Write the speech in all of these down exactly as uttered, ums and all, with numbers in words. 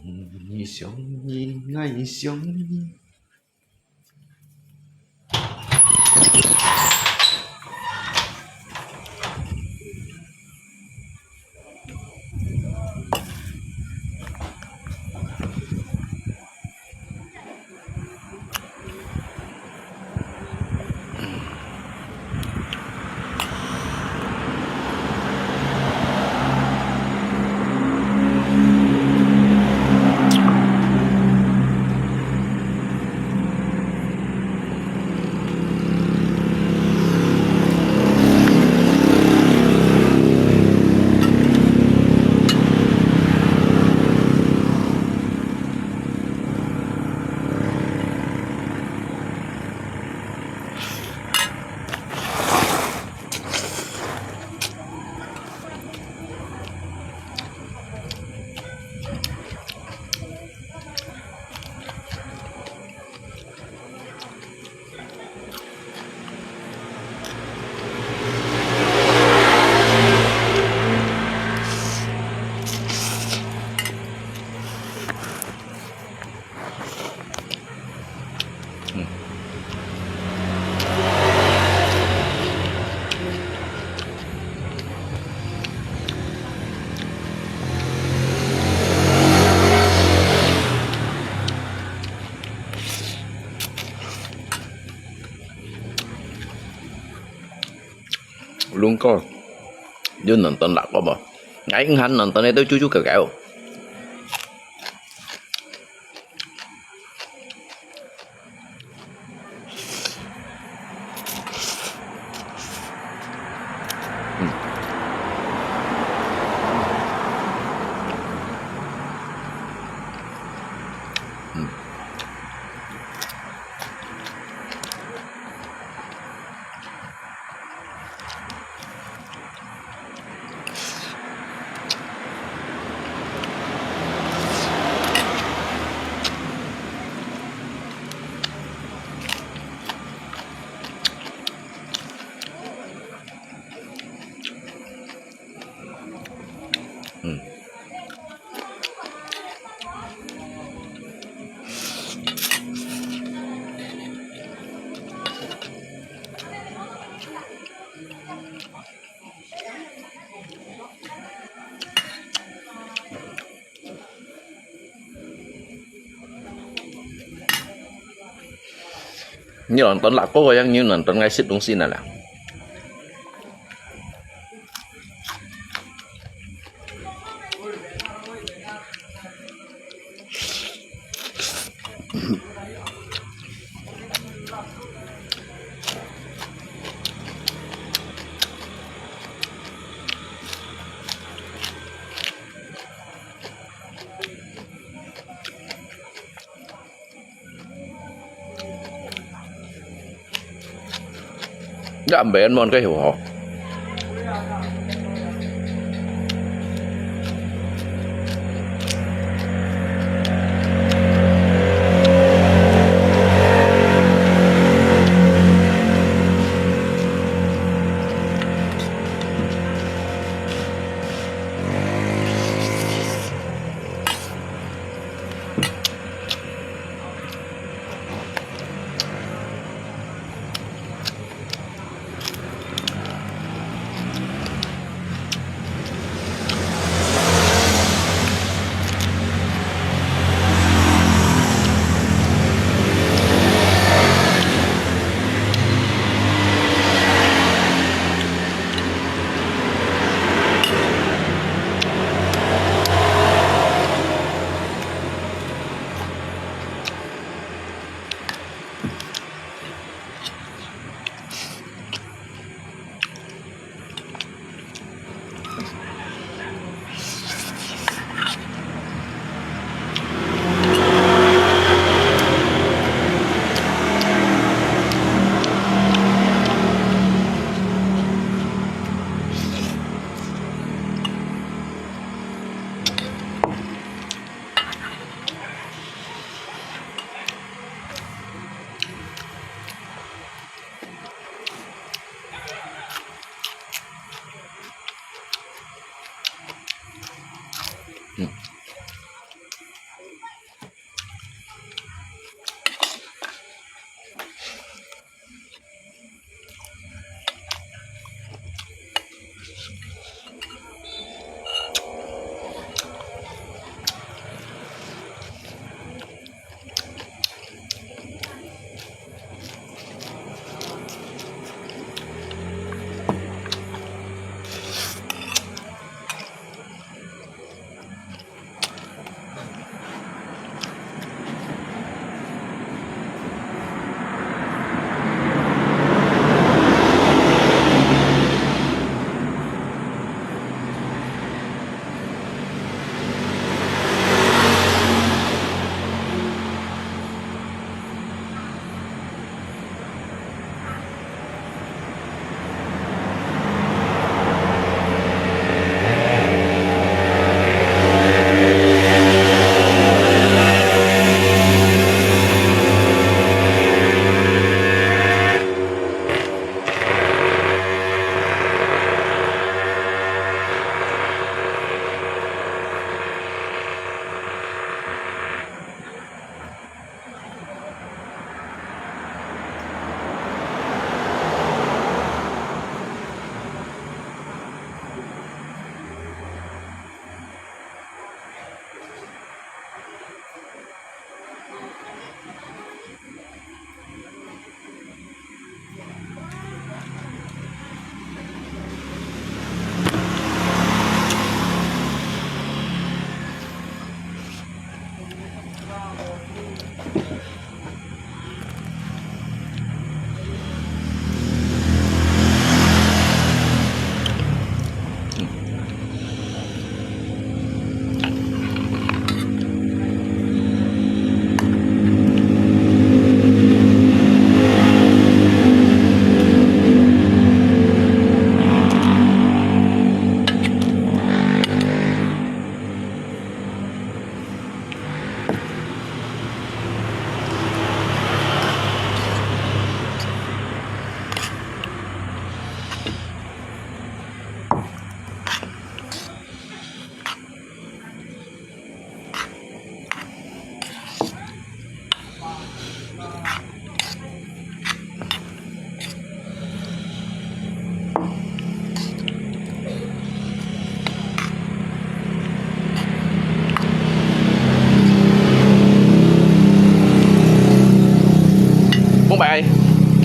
你想你，我想你。龍哥，有能等辣个無？𠊎應該能等个都啾啾狗狗。 嗯。你能等辣个，个樣，你能等𠊎食東西呢啦。 Dám bén mon cái hiểu hả?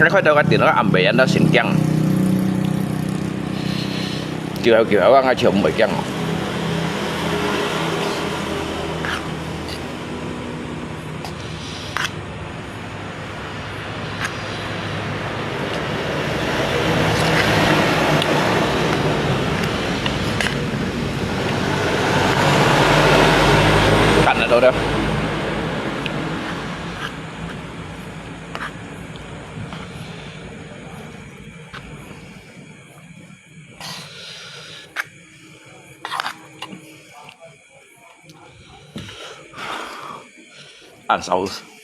開到个電腦暗暝，安到神經。叫啊叫啊，𠊎就毋會驚哦。 看得到的。 恁燒。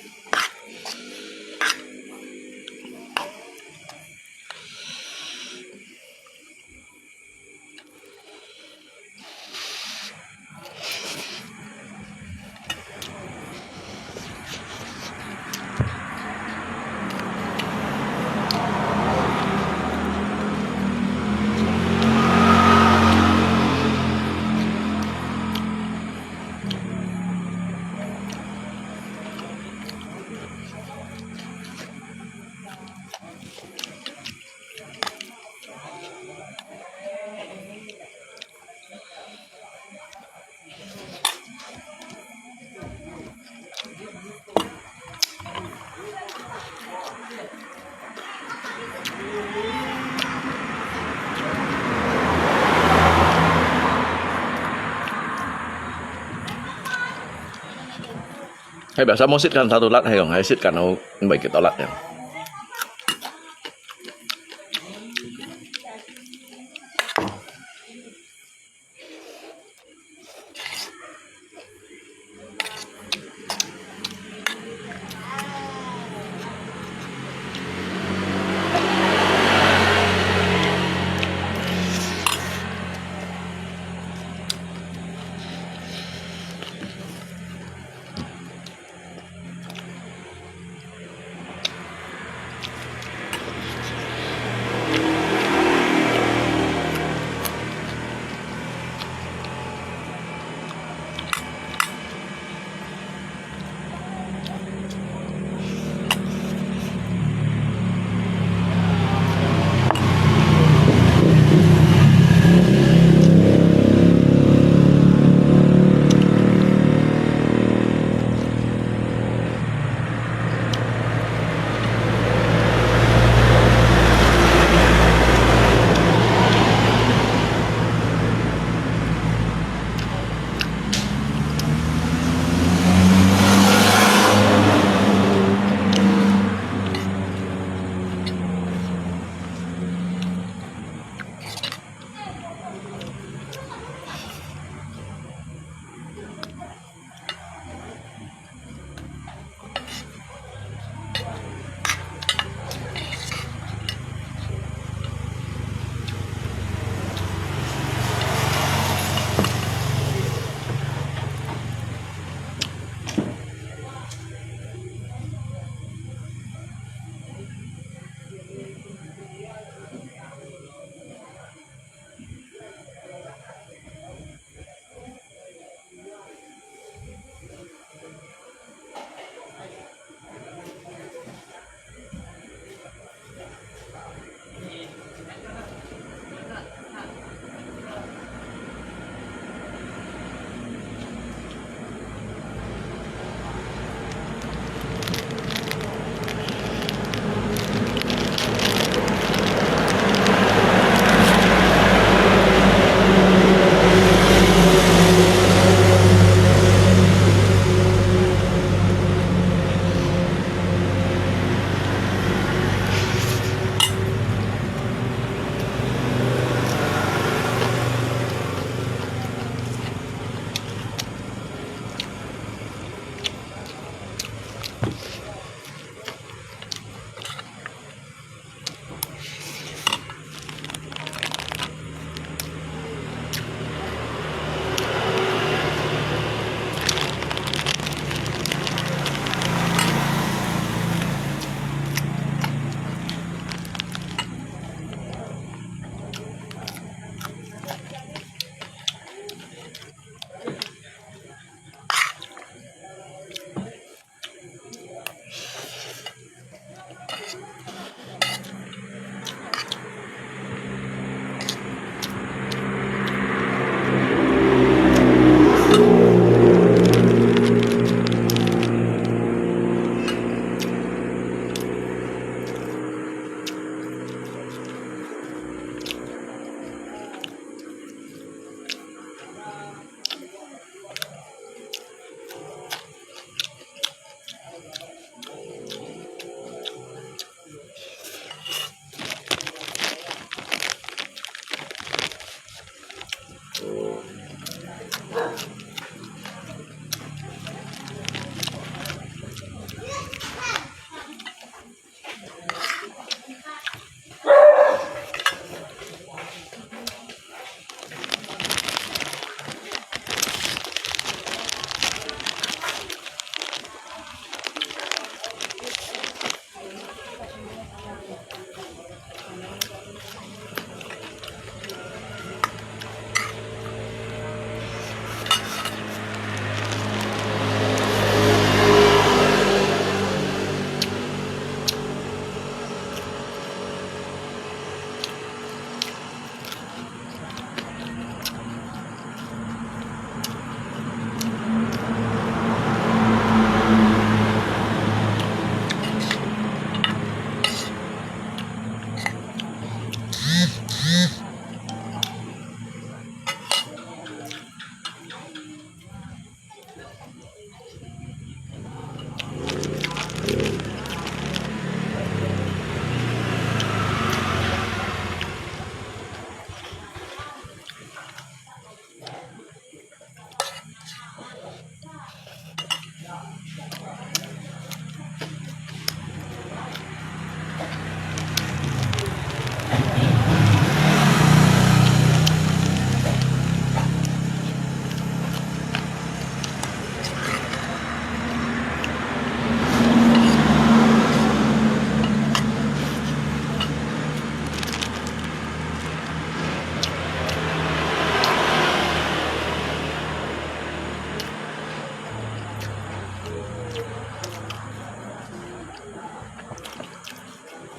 係，biasa無食間頭都辣，係用，係食間頭毋會幾多辣樣。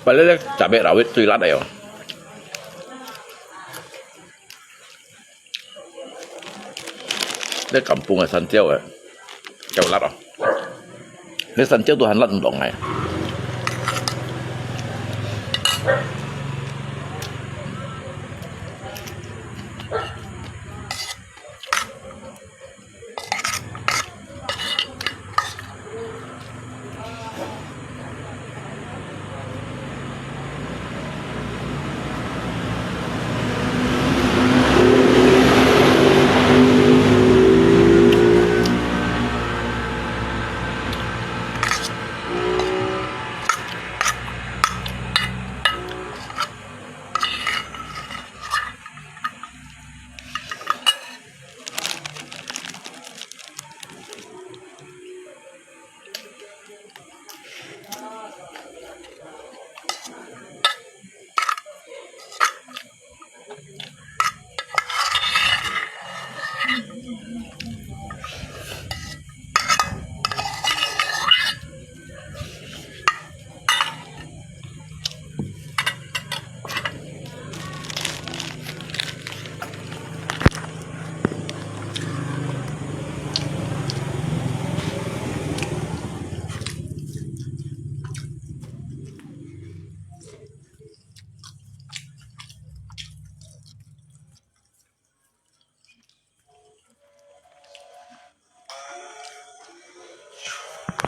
Balik leh cabai rawit最辣个哦。這kampung个山椒个，夠辣哦。這山椒都還辣唔落來。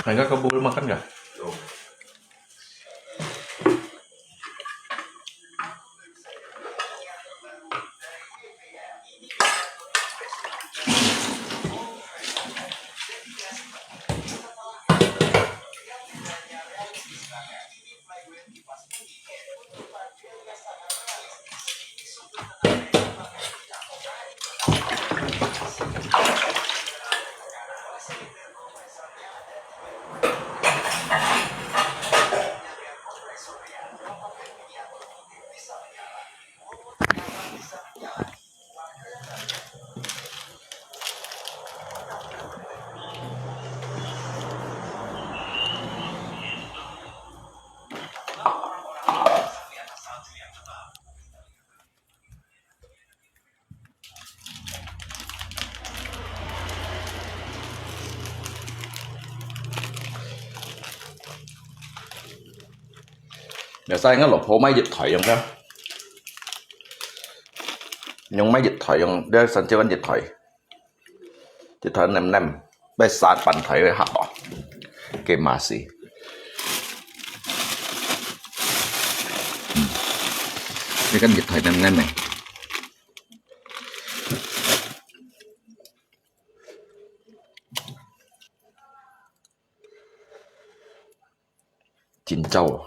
Enggak, kau boleh makan nggak? Biasa ngah lopho mai一台用个，用mai一台用，你三千蚊一台，一台nem nem，买三半台个客哦，给马西。嗯，你看一台nem nem呢。 真燥啊。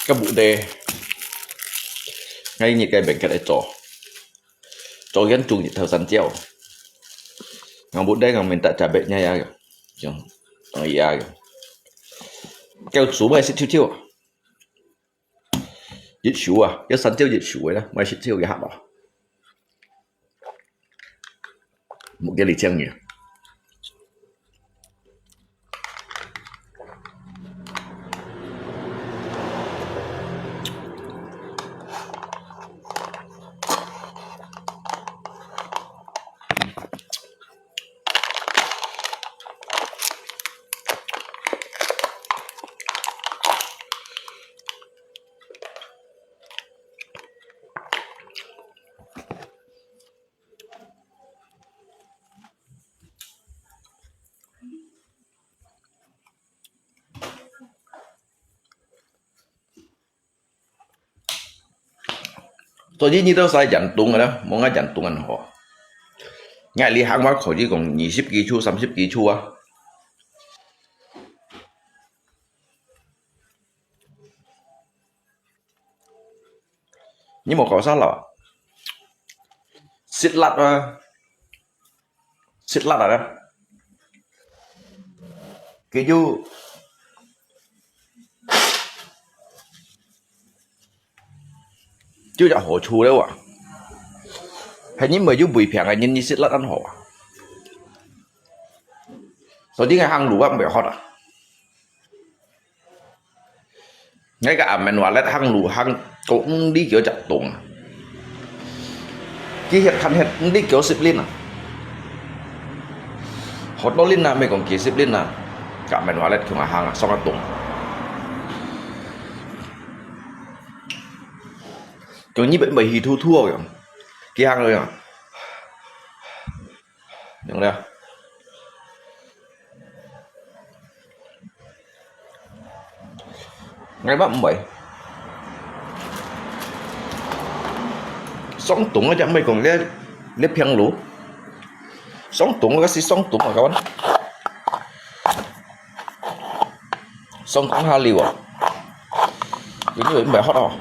个目的，𠊎日个bengkel來做，做緊煮日頭山椒。𠊎目的𠊎minta cabai-nya ya，像，像ya个。叫煮乜食少少。 一手啊，要三朝一手个啦，莫食少一下咯。莫给你酱油。 所以你都使人動个啦，無𠊎人動个好。𠊎這行話可以講二十幾處、三十幾處啊。 你莫搞啥啦，食辣啊，食辣啊，佢就就有好處了啊。還因為有胃病个人，你食辣恁好啊。所以𠊎行路啊，毋會渴啊。𠊎个阿明話咧，行路行到五里幾隻洞啊。佢歇看歇五里幾十里啊。好多里啊，毋係講幾十里啊。阿明話咧，同𠊎行啊，上下洞。 Kau ni bai bai hi thu thu kau. Kiang kau. Yang dah. Ngai ba mbai. Song tung aja mai kong le le piang lu. Song tung ka si song tung kawan. Song tung ha liu. Ini bai hot oh.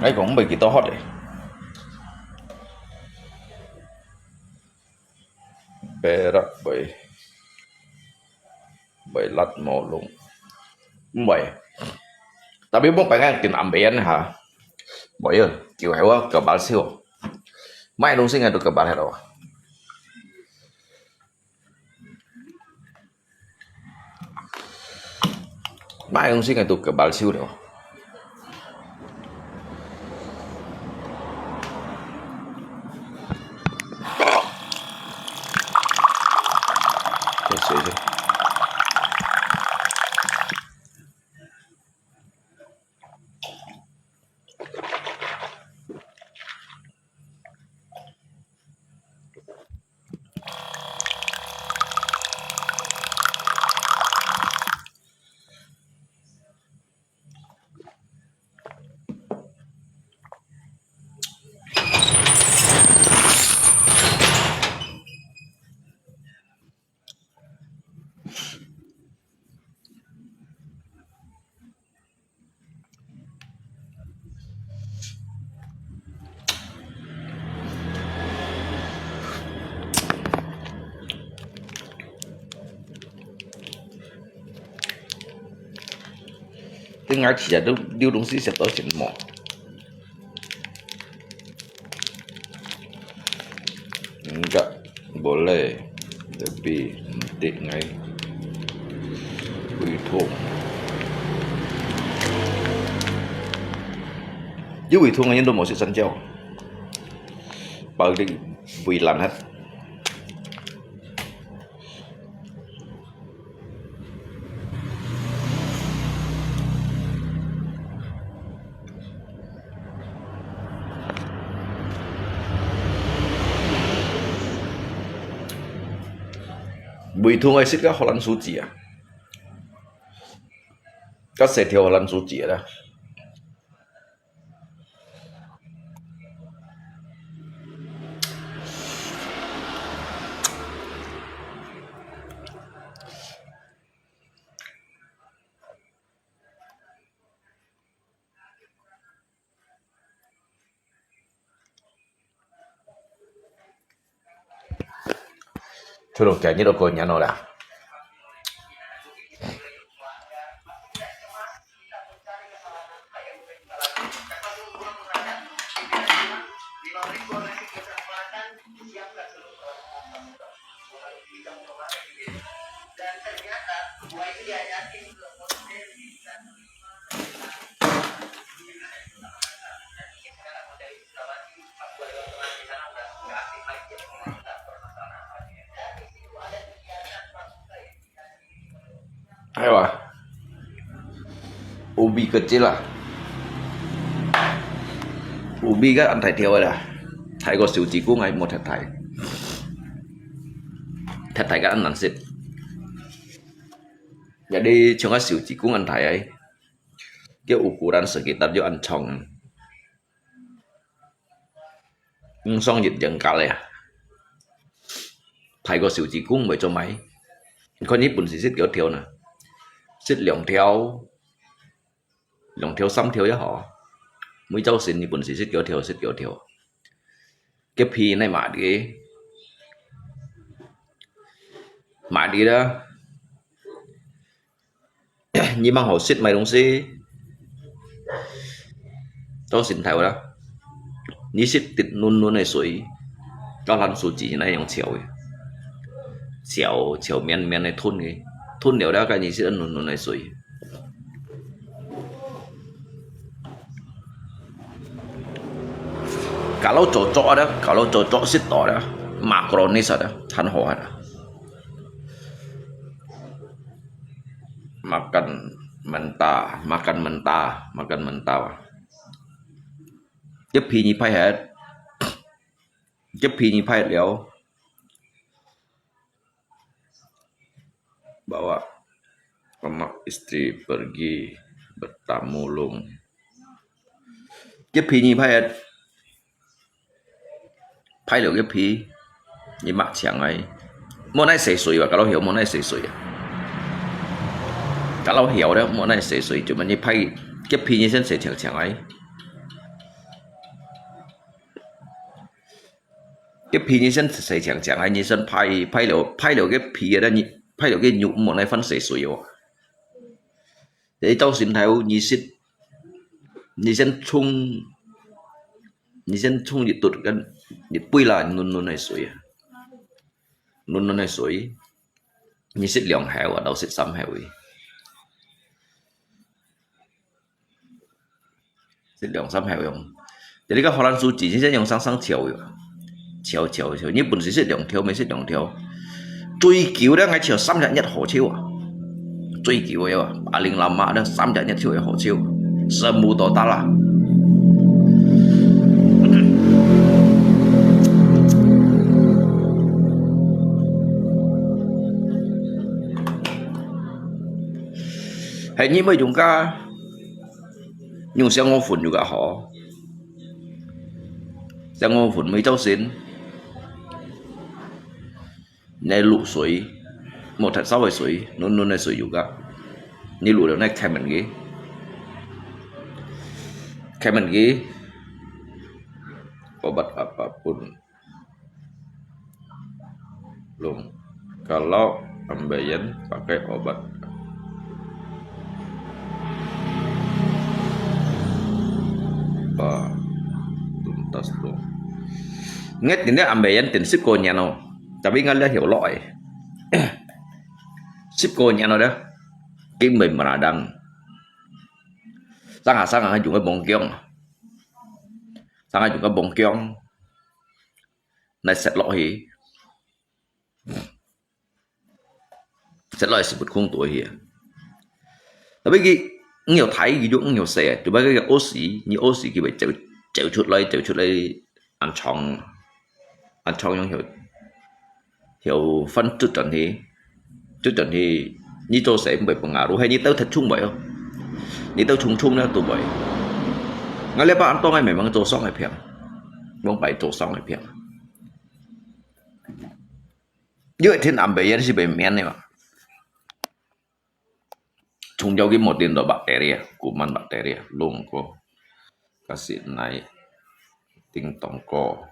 Ai kong bai kita hot eh. Berak bai. Bai lat mo lung. Bai. Tapi mo bai ngai tin ambian ha. Bai ya, kiu hewa kebal siu. Mai lung sing atu kebal hero. Mai lung sing atu kebal siu leo. Tengah cia tu, dia dong si siapa sih mo. Enggak boleh lebih nanti ngai胃痛。有胃痛个人都無食山椒，包你胃爛忒。 胃痛愛食个荷蘭薯子啊，个細條荷蘭薯子啦。 Thulok kaya nyi lo ko nyan no la. Hay wa. Ubi kecil lah. Ubi kan ăn thái thiêu lah. Thái ko siu chi kung ai mo thái thái. Thái thái kan ăn năn sit. Jadi chong siu chi kung ăn thái ai. Cái ukuran sekitar yo ăn chong. Ung song yit yang kal ya. Thái ko siu chi kung bai cho mai. Kon Nhật Bản si sit kiêu thiêu na. Sit liang thiêu. Liang thiêu sam thiêu ya hò. Mỗi châu sin Nhật Bản si sit kiêu thiêu, sit kiêu thiêu. Cái phi này mà đi. Mà đi đó. Nyi mang hổ sit mai lung si. 到心頭啦，你食滴軟軟个水，到爛手指那樣摷个，摷，摷綿綿个吞个，吞了了，該你食軟軟个水。Kalau cocok ada, kalau cocok sit ada, makronis ada, 很好 ada. Makan mentah, makan mentah, makan mentah. 一片一派係，一片一派了。Bawa sama istri pergi bertamu lung. 一片一派係，派了一片，你抹淨个，莫奈洗水吧，kalau曉莫奈洗水啊。Kalau曉了，莫奈洗水，就問你派一片你先洗淨淨个。 該皮你先洗淨淨，還你先拍，拍了，拍了該皮个，你拍了該肉，莫來翻洗水哦。你到心頭，你先，你先沖，你先沖一頓，跟一杯啦，暖暖个水啊，暖暖个水，你食兩口啊，到食三口个。 食兩三口用。Jadi該荷蘭薯仔，你先用生生炒个，炒炒炒，你本身食兩條，毋係食兩條。最久咧，𠊎炒三日一好炒啊。最久个啊，paling lama咧，三日一炒个好炒，semua都得啦。 係你愛用个，用小我粉就較好。小我粉愛做先，你滷水，莫忒燒个水，暖暖个水就較。你滷了，你開門佢，開門佢，obat apapun。 Lung. Kalau Ambeien pakai obat apa tuntas lung. Nget ini Ambeien tin sip ko nyan o. Tapi ngal dia hiu lo eh. Sip ko nyan o dah. Kim bai meradang. Sang ha sang ha jung ka bong kiong. Sang ha jung ka bong kiong. Nai set lo hi. Set lo hi siput khung tu hi. Tapi ki, ngiu thai ki juk ngiu se, tu ba ki osi, ni osi ki bai chau, chau chut lai, chau chut lai, an chong, an chong yong hiu, hiu fan chut tan hi. Chut tan hi, ni chau se bai pung a, ru hai ni tau that chung bai o. Ni tau chung chung na tu bai. Ngai le ba an tong ai mai mang chau song ai piang. Mong bai chau song ai piang. Yoi thin Ambeien si bai mian ni ma. Chung jau ki mo tin do bakteria, kuman bakteria, lung ko. Kasi nai, ting tong ko.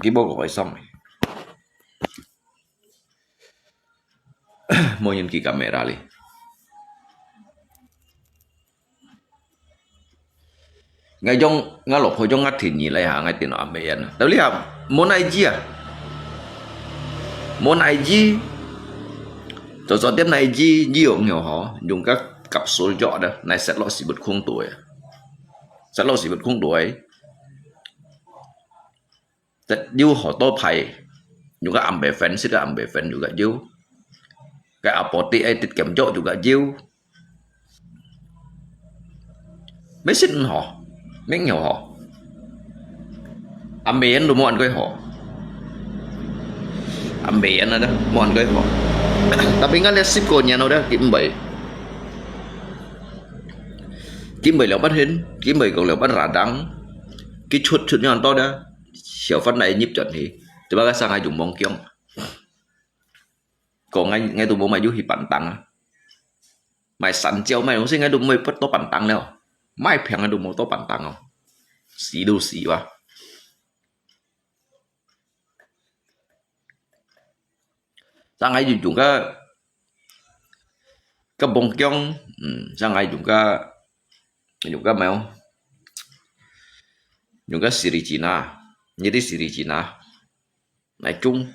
Ki bo ko ai song. Mo yin ki kamera li. Ngai jong, ngai lo pho jong ngai tin ni lai ha, ngai tin no Ambeien. Tau li ha, mo nai ji a. Mo nai ji. Cho cho tiap nai ji, ji yong yo ho, yung ka kapsul jo da, nai set lo siput khung tu ya. Set lo siput khung tu ai. Tết diu hò tô phai. Ñu ka ambe fen, sit ka ambe fen ñu ka diu. Ka apo ti ai tit kem jo ñu ka diu. Mê sit hò. Mê ngio hò. Ambe yan lu mo an koi hò. Ambe yan na da, mo an koi hò. Tapi ngan le sip ko nyan no da, kim bai. Kim bai liao ban hin, kim bai kong liao ban ra dang. Ki chut chut nyan to da. Xiao fan nai nyip chọn hi. Tiba ka sang ai jung mong kiong. Ko ngai, ngai tu mo mai yu hi pan tang a. Mai san jiao mai, ong si ngai tu mo to pan tang leo. Mai piang ngai tu mo to pan tang o. Si du si wa. Sang ai jung jung ka, ka bong kiong, 嗯，像𠊎用个，用个咩哦，用个Siricina，你的Siricina，來種，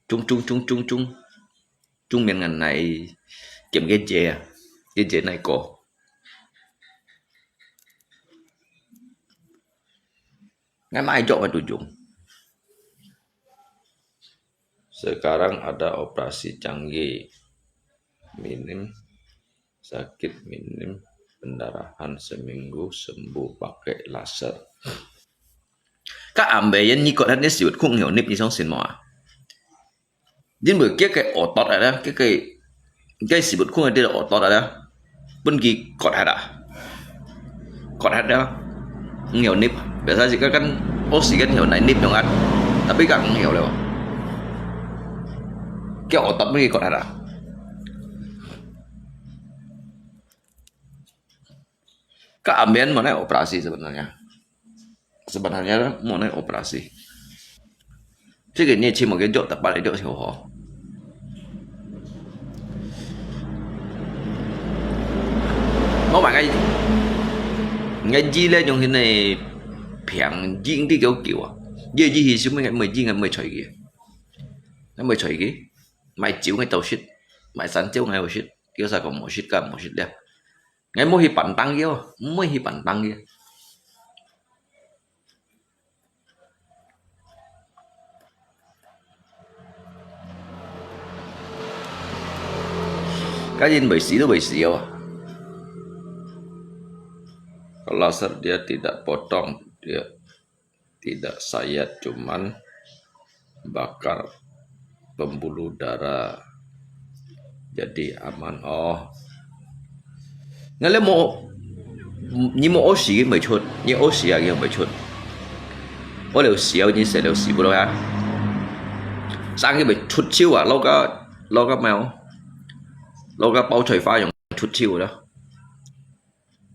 種種种种种，種面个來減个節啊，个節來過。𠊎買著个都用。Sekarang ada operasi canggih. Minim, sakit minim, pendarahan seminggu sembuh pakai laser. 該暗暝人你覺得你食物空有入你相信無啊？因為這個惡毒啊，這個，這個食物空个這個惡毒啊，分佢割下啊，割下啊，毋曉入，biasa係該間屙屎間曉來入樣啊，tapi該毋曉了，該惡毒分佢割下啊。該暗暝無愛operasi sebenarnya。Sebenarnya無愛operasi。這個你起碼个肉，逐擺个肉就好。我買个，个雞咧用迄個平雞，你叫叫啊，你个雞係什麼？个咩雞？个咩菜雞？个咩菜雞？買酒个都食，買生酒个有食，叫啥講無食个無食了。 𠊎無去辦當个哦，毋會去辦當个。該人袂死都袂死哦。Kalau laser dia tidak potong, dia tidak sayat, cuman bakar pembuluh darah, jadi aman哦。該你無，你無屙屎佢袂出，你屙屎啊佢袂出。屙了屎啊，你食了屎不落啊？生佢會出痱啊，落个，落个咩哦？落个包菜花樣出痱了。